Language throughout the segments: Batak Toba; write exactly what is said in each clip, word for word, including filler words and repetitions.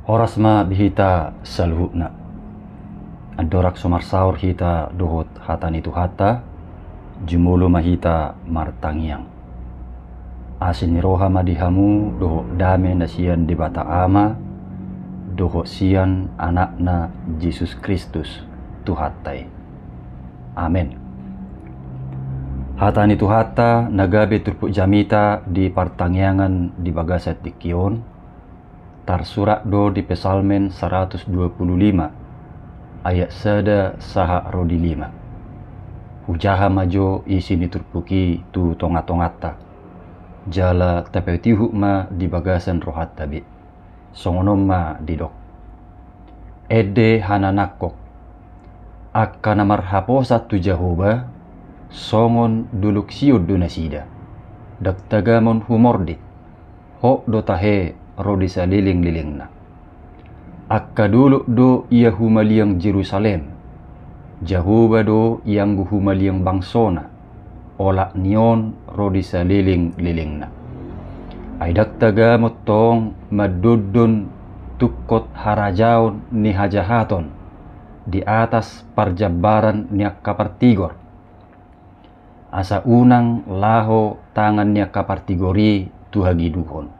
Horas ma di hita saluhutna. Andorang so marsaor hita dohot hata ni Tuhanta, jumolo ma hita martangiang. Asi ni roha ma di hamu dohot dame na sian Debata Ama, dohot sian Anakna Jesus Kristus, Tuhanta i. Amen. Hata ni Tuhanta na gabe turpuk jamita di partangiangan di bagasan tingki on, tarsurat do di Psalmen saratus dua pulu lima, ayat sada sahat ro di lima. Hujaha ma jo isi ni turpuk i tu tonga-tonganta, jala tapaihut ma di bagasan rohanta be. Songon on ma didok. Ende hananangkok. Angka na marhaposan tu Jahowa, songon dolok Sion do nasida. Ndang tagamon humordit, hot do tahe ro di saleleng-lelengna. Angka dolok do ia humaliang Jerusalem. Jahowa do ianggo humaliang bangsona, olat ni on ro di saleleng-lelengna. Ai ndang tagamon tong mandondon tungkot harajaon ni hajahaton di atas parjambaran ni angka partigor. Asa unang laho tangan ni angka partigor i tu hagiduhon.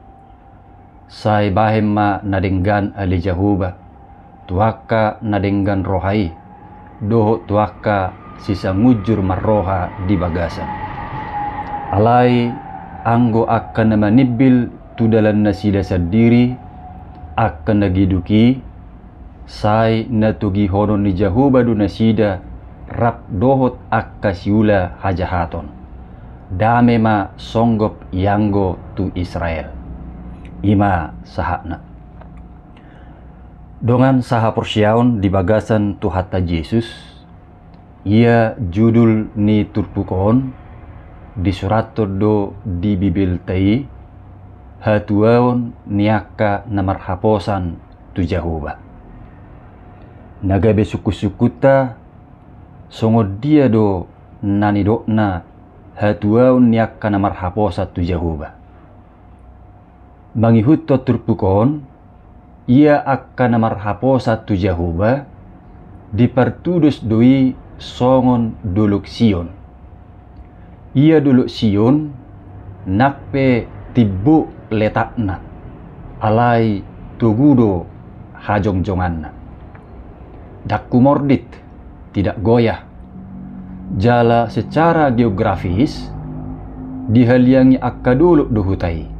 Sai bahen ma na denggan ale Jahowa, tu angka na denggan roha i, dohot tu angka sisangunjur marroha di bagasan. Alai anggo angka na manimbil tu dalan nasida sandiri, angka na geduk i, sai na togihonon ni Jahowa do nasida rap dohot angka siula hajahaton. Dame ma songgop ianggo tu Israel. I ma sahatna. Dongan sahaporseaon di bagasan Tuhanta Jesus, ia judul ni turpuk on disurathon do di Bibelta i, hatuaon ni angka na marhaposan tu Jahowa. Na gabe sungkun-sungkunta, songon dia do na nidokna hatuaon ni angka na marhaposan tu Jahowa? Mangihuthon turpuk on, ia angka na marhaposan tu Jahowa, dipartudos do i songon dolok Sion. Ia dolok Sion, nang pe timbo letakna, alai togu do hajongjonganna. Ndang humordit, tidak goyah. Jala secara geografis, dihaliangi angka dolok do huta i.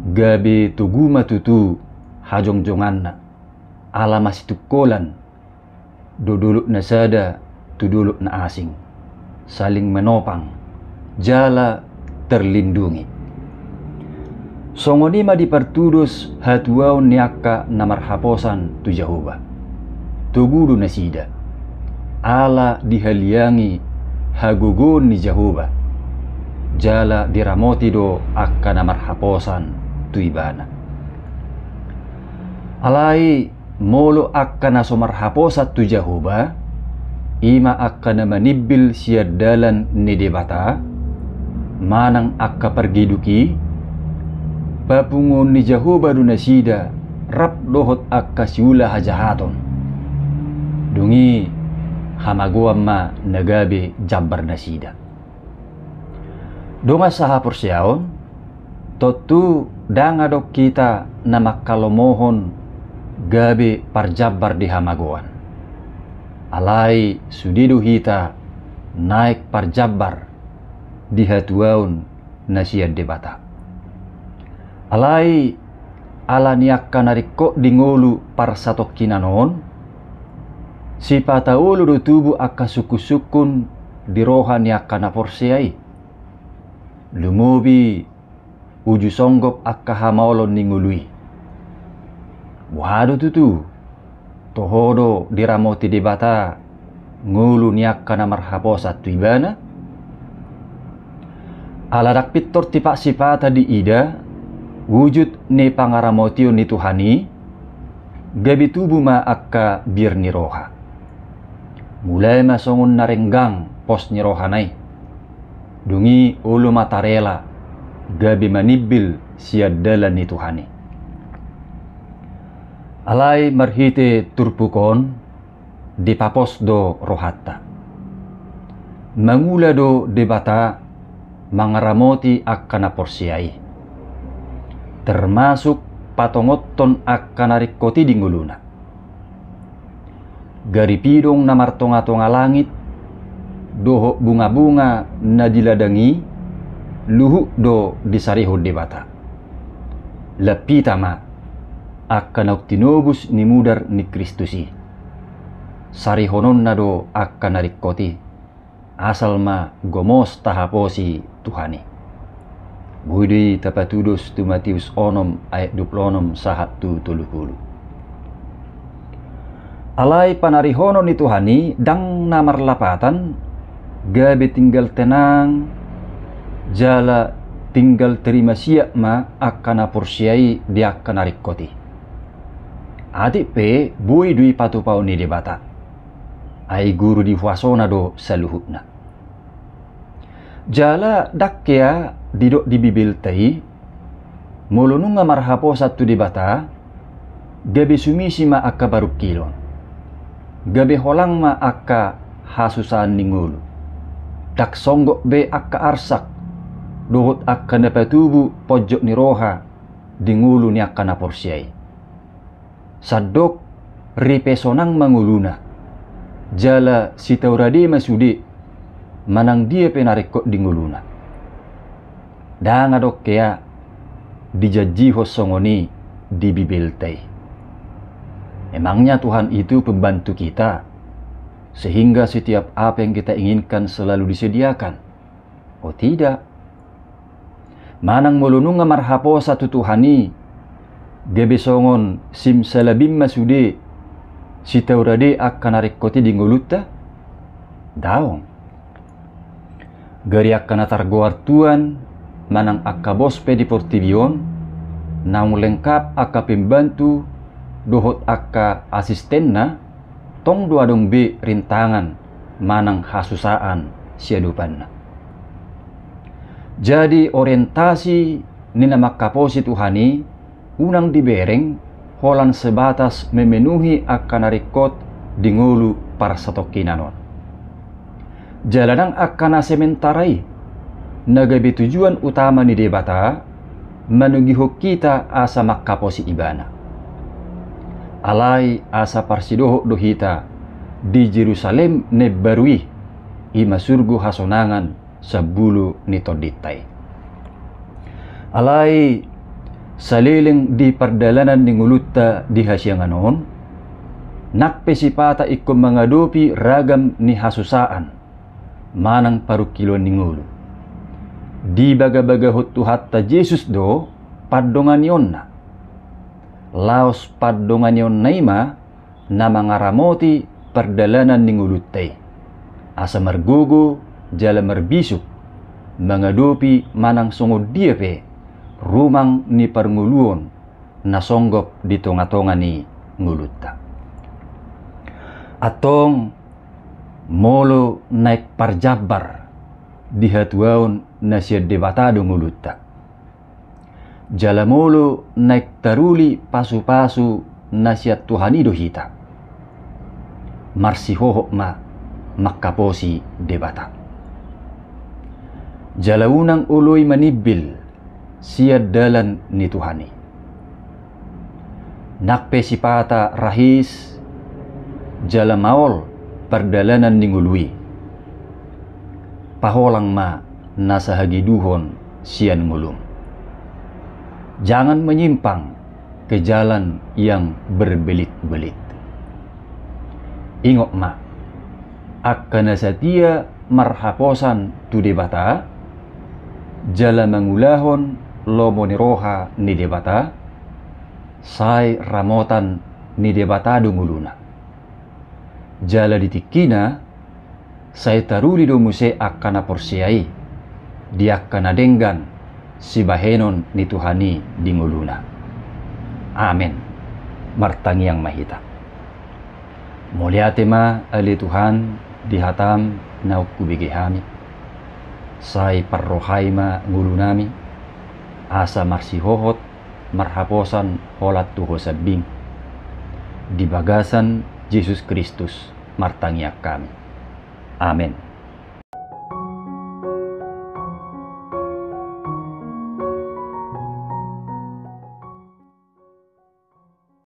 Gabe togu ma tutu hajongjonganna, ala masitungkolan do dolok na sada tu dolok na asing, saling menopang, jala terlindungi. Songon i ma dipartudos hatuaon ni angka na marhaposan tu Jahowa. Togu do nasida, ala dihaliangi hagogoon ni Jahowa, jala diramoti do angka na marhaposan tu Ibana. Alai molo angka na so marhaposan tu Jahowa, i ma angka na manimbil sian dalan ni Debata, manang angka pargeduk i, papunguon ni Jahowa do nasida rap dohot angka siula hajahaton. Dung i hamagoan ma na gabe jambar nasida. Dongan sahaporseaon, tontu ndang adong hita na mangkalomohon gabe parjambar di hamagoan. Alai sude do hita naeng parjambar di hatuaon na sian Debata. Alai ala ni angka na ringkot di ngolu parsatongkinan on, sipata olo do tubu angka sungkun-sungkun di roha ni angka na porsea i. Lumobi uju songgop angka hamaolon ni ngolu i. Boha do tutu? Toho do diramoti Debata ngolu ni angka na marhaposan tu Ibana? Ala ndang pintor tipak sipata diida wujud ni pangaramotion ni Tuhan i, gabe tubu ma angka biar ni roha. Mulai ma songon na renggang pos ni rohana i. Dung i olo ma tarela gabe manimbil sian dalan ni Tuhan i. Alai marhite turpuk on dipapos do rohanta. Mangula do Debata mangaramoti angka na porsea i, termasuk patongothon angka na ringkot i di ngoluna. Gari pidong na martongatonga langit dohot bungabunga na di ladang i luhut do disarihon Debata. Lam hita ma angka naung tinobus ni mudar ni Kristus i. Sarihononna do angka na ringkot i, asal ma gomos tahaposi Tuhan i. Boi do i tapatudos tu Matius onom ayat dua pulu onom sahat tu tolu pulu. Alai panarihonon ni Tuhan i ndang na marlapatan, gabe tinggal tenang jala tinggal terima siap ma angka na porsea i di angka na ringkot i. Atik pe boi do i patupaon ni Debata. Ai guru di huasona do saluhutna. Jala ndang hea didok di Bibelta i, molo nunga marhaposan tu Debata, gabe sumisi ma angka parungkilon, gabe holang ma angka hasusaan ni ngolu. Ndang songgop be angka arsak dohot angka na patubu ponjot ni roha di ngolu ni angka na porsea i. Sandok ripe sonang ma ngoluna, jala sitaurade ma sude manang dia pe na ringkot di ngoluna. Ndang adong hea dijanjihon songon i di Bibelta i. Emangnya Tuhan itu pembantu kita, sehingga setiap apa yang kita inginkan selalu disediakan? Oh tidak. Manang molo nunga marhaposan tu Tuhan i, gabe songon simsalabim ma sude sitaurade angka na ringkot i di ngolunta? Daong. Gari angka na targoar tuan manang angka bos pe di portibi on, naung lengkap angka pembantu dohot angka asistenna, tong do adong be rintangan manang hasusaan siadopanna. Jadi orientasi ni na manghaposi Tuhan i unang dibereng holan sebatas memenuhi angka na ringkot di ngolu parsatongkinan on. Jala nang angka na sementara i, na gabe tujuan utama ni Debata, manogihon hita asa manghaposi Ibana. Alai asa parsidohot do hita di Jerusalem na imbaru i, i ma surgo hasonangan sambulu ni tondinta i. Alai saleleng di pardalanan ni ngolunta di hasiangan on, nang pe sipata ingkon mangadopi ragam ni hasusaan manang parungkilon ni ngolu, dibagabagahon Tuhanta Jesus do pandonganionna. Laos pandonganionna i ma na mangaramoti pardalanan ni ngolunta i, asa margogo jala marbisuk mangadopi manang songon dia pe rumang ni parngoluon na songgop di tongatonga ni ngolunta. Antong, molo naeng parjambar di hatuaon na sian Debata do ngolunta, jala molo naeng taruli pasupasu na sian Tuhan i do hita, marsihohot ma manghaposi Debata. Jala unang oloi manimbil sian dalan ni Tuhan i. Nang pe sipata rahis jala maol pardalanan ni ngolu i, paholang ma na sahagiduhon sian ngolum. Jangan menyimpang ke jalan yang berbelit-belit. Ingot ma, angka na satia marhaposan tu Debata, jala mangulahon lomo ni roha ni Debata, sai ramotan ni Debata do ngoluna. Jala di tingkina, sai taruli do muse angka na porsea i di angka na denggan sibahenon ni Tuhan i di ngoluna. Amen. Martangiang ma hita. Mauliate ma ale Tuhan di hataM naung hubege hami. Sai parrohai ma ngolunami asa marsihohot marhaposan holan tu Ho sambing. Di bagasan Jesus Kristus martangiang hami. Amen.